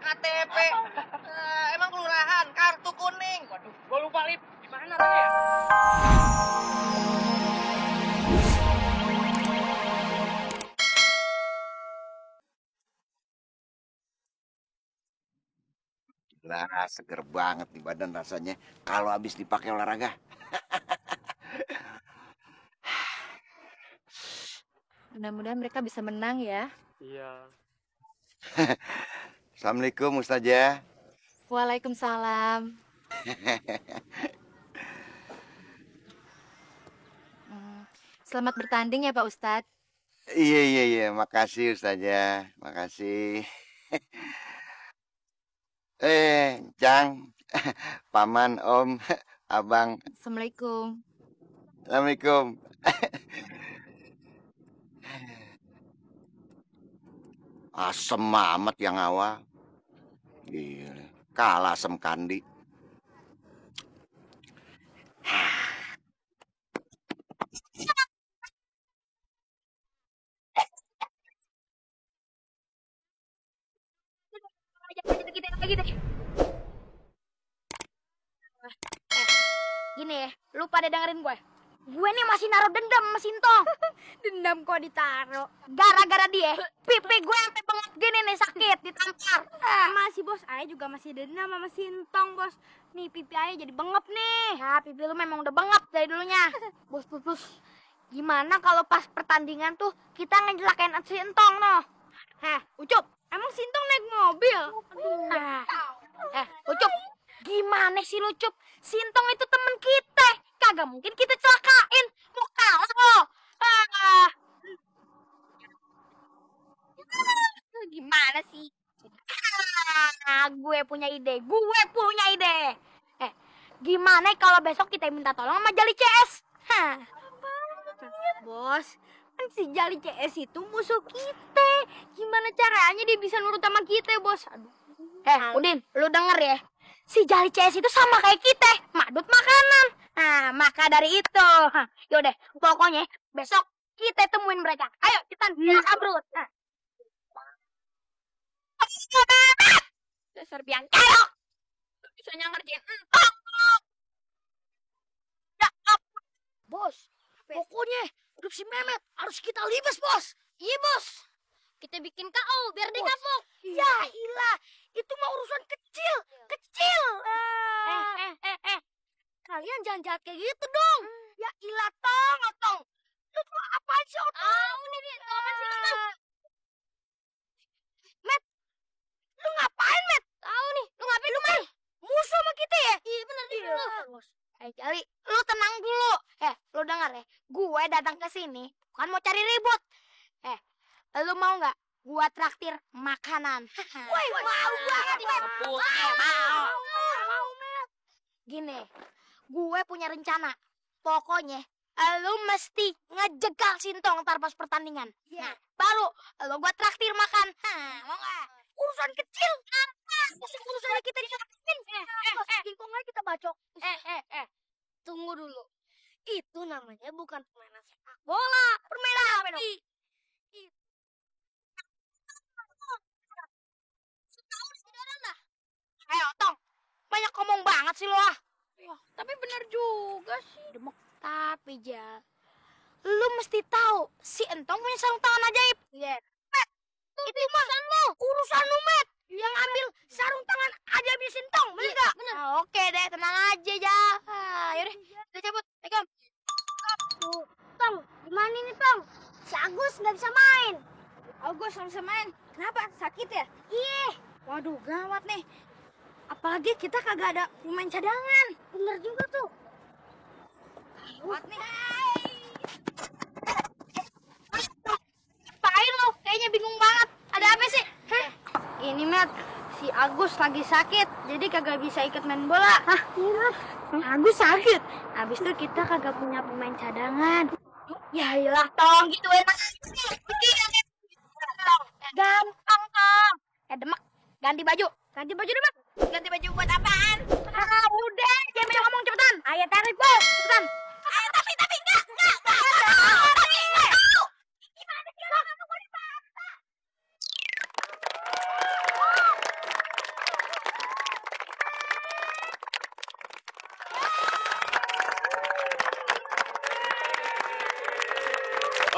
KTP. Emang kelurahan, kartu kuning. Waduh, gua lupa, Lip. Gimana tadi ya? Lah, seger banget nih badan rasanya kalau habis dipakai olahraga. Mudah-mudahan mereka bisa menang ya. Iya. Assalamualaikum Ustazah. Waalaikumsalam. Selamat bertanding ya Pak Ustadz. Iya, makasih Ustazah, makasih. Cang, paman, om, abang. Assalamualaikum. Assalamualaikum. Asem amat yang awal. Gila, kalah asem kandi. Gini ya, lu pada dengerin gue. Gue nih masih naruh dendam sama Sintong. Dendam kok ditaruh? Gara-gara dia, pipi gue sampai bengap gini nih, sakit, ditampar. Masih bos, Ayah juga masih dendam sama Sintong bos. Nih pipi Ayah jadi bengap nih. Ya pipi lu memang udah bengap dari dulunya. Bos. Gimana kalau pas pertandingan tuh kita ngejelakain Sintong noh? Ucup, emang Sintong naik mobil? Ucup, gimana sih lu Cup? Sintong itu temen kita. Kagak mungkin kita celakain. Mau kalah lo. Gimana sih? Gue punya ide. Gimana kalau besok kita minta tolong sama Jali CS? Bos, kan si Jali CS itu musuh kita. Gimana caranya dia bisa nurut sama kita, bos? Aduh. Udin, lu denger ya? Si Jali CS itu sama kayak kita, madut makanan. Nah, maka dari itu, yaudah, pokoknya besok kita temuin mereka. Ayo, kita kabrut. Dasar biang kerok. Bisanya ngerjain entok. Ya ampun. Bos, pokoknya grup si Mehmet harus kita libas, bos. Iya, bos. Kita bikin KO biar dia kapok. Ya ilah, itu mah urusan kecil. Kalian jangan jahat kayak gitu dong. Ya ilah, Tong. Lu tuh apaan sih, Otong? Tahu nih, apa sih kita? Met, lu ngapain, Met? Tahu nih, lu ngapain lu, Met? Musuh sama kita ya? Iya, benar. Jali, lu tenang dulu. Lu dengar ya, gue datang ke sini bukan mau cari ribut. Lu mau nggak? Gua traktir makanan. Woi, mau banget, Met. Mau, Met. Gini, gue punya rencana. Pokoknya, lu mesti ngejegal Sintong ntar pas pertandingan. Nah, baru lu gua traktir makan. Mau nggak? Urusan kecil. Urusannya kita disakatin. Singkong aja kita bacok. Tunggu dulu. Itu namanya bukan permainan sepak bola. Permainan apa dong? Otong, banyak ngomong banget sih lo ah. Tapi benar juga sih. Demek. Tapi lu mesti tahu si Entong punya sarung tangan ajaib. Iya. Itu mah urusan lu, Met. Yang ambil sarung tangan ajaib si Entong, bener nggak? Bener. Oke deh, tenang aja ya. Yaudah, kita cabut. Assalamualaikum. Tong, gimana nih Tong? Si Agus nggak bisa main. Agus nggak bisa main. Kenapa? Sakit ya? Iya. Waduh, gawat nih. Apalagi kita kagak ada pemain cadangan. Bener juga tuh. Gawat nih. Apain lo? Kayaknya bingung banget. Ada apa sih? Ini, Met. Si Agus lagi sakit. Jadi kagak bisa ikut main bola. Hah? Iya. Agus sakit? Habis itu kita kagak punya pemain cadangan. Ya iyalah, Tong. Gitu enak. Gampang, Tong. Demek. Ganti baju. Ganti baju, Demek. Ganti baju buat apaan? Udah, jangan banyak ngomong, cepetan. Ayo tarik, Bos. Cepetan. Ayo, tapi enggak. Gimana sih? Gimana sih?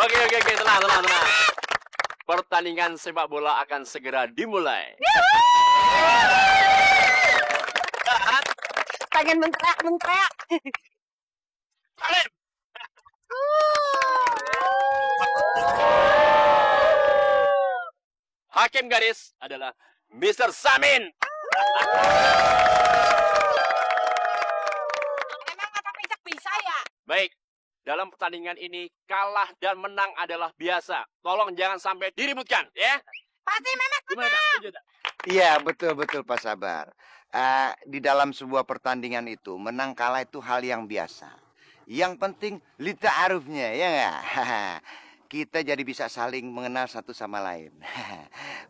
Oke, tenang. Pertandingan sepak bola akan segera dimulai. Pengen menteriak. Salim. Hakim garis adalah Mr. Samin. Emang kata pijak bisa ya? Baik, dalam pertandingan ini kalah dan menang adalah biasa. Tolong jangan sampai diributkan, ya. Pasti Memet Gimana, Tak? Setuju, Tak? Iya, betul Pak Sabar. Di dalam sebuah pertandingan itu menang kalah itu hal yang biasa. Yang penting lita arufnya, ya nggak? Kita jadi bisa saling mengenal satu sama lain.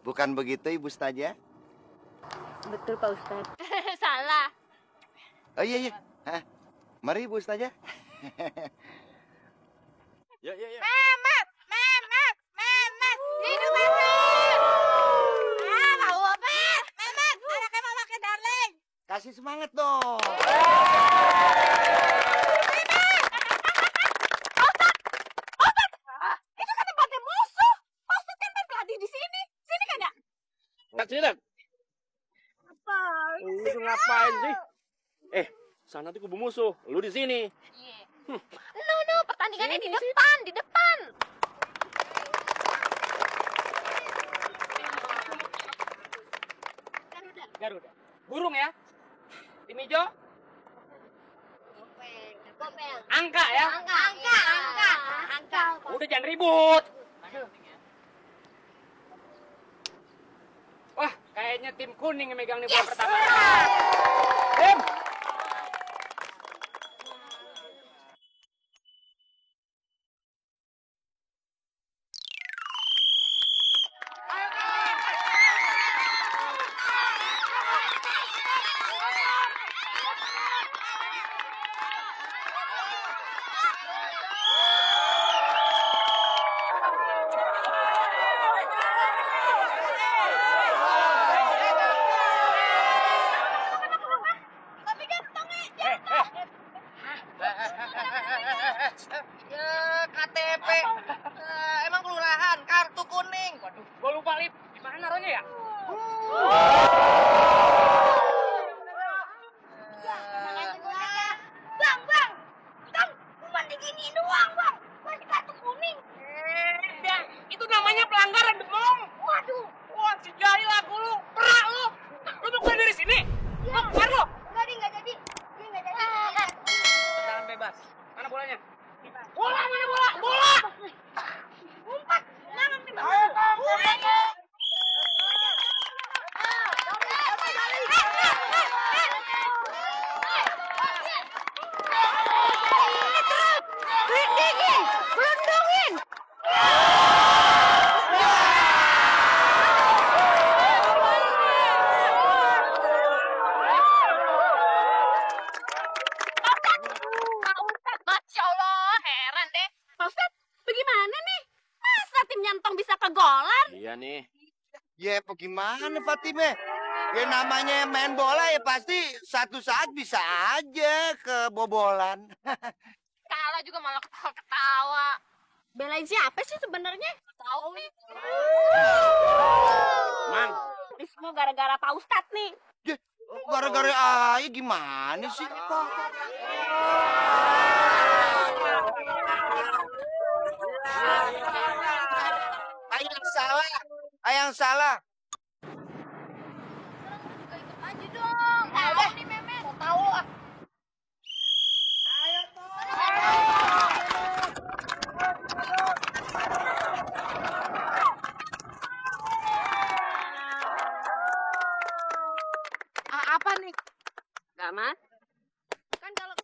Bukan begitu Ibu Staja? Betul Pak Ustadz. Salah. Oh iya. Mari Ibu Staja. Ya. Memet. Hidup Memet. Tahu apa? Memet, anaknya mama ke darling. Kasih semangat dong. Itu kan tempatnya musuh. Maksud kan berlatih di sini. Sini kan ya? Tak cerita. Lu ngapain sih? Sana tuh kubu musuh. Lu di sini. No, pertandingannya di depan. Garuda. Burung ya. Tim hijau. Angka ya. Angka. Udah jangan ribut. Wah, kayaknya tim kuning yang megang nih bola pertama. Tim. KTP. Emang kelurahan, kartu kuning. Waduh, gua lupa lip. Di mana naruhnya ya? Bang, kan cuma diginiin doang, Bang. Masih kartu kuning. Dan itu namanya pelanggaran, Demong. Waduh. Wah, si jahil aku lu. Perak lu. Lu mau keluar dari sini? Mau keluar lu? Enggak jadi. Jalan bebas. Mana bolanya? Bola, mana bola? Bola! Umpat. Jangan nih, Bang. Gelundungin. Masya Allah, heran deh. Pak Ustadz, bagaimana nih? Masa tim nyantong bisa kegolan? Iya nih. Ya, bagaimana Fatime? Ya namanya main bola ya pasti satu saat bisa aja kebobolan. Kalah juga malah ketawa-ketawa. Belain siapa sih sebenarnya? Tahu nih. Mang. Ini semua gara-gara Pak Ustadz nih. Gara-gara ayah gimana sih? Ayah yang salah. Ikut aja dong. Tahu nih Memet. Mau tahu ah. Apa nih? Gak mas? Kan kalau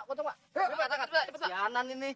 Pak. Cepet, Pak. Sianan ini.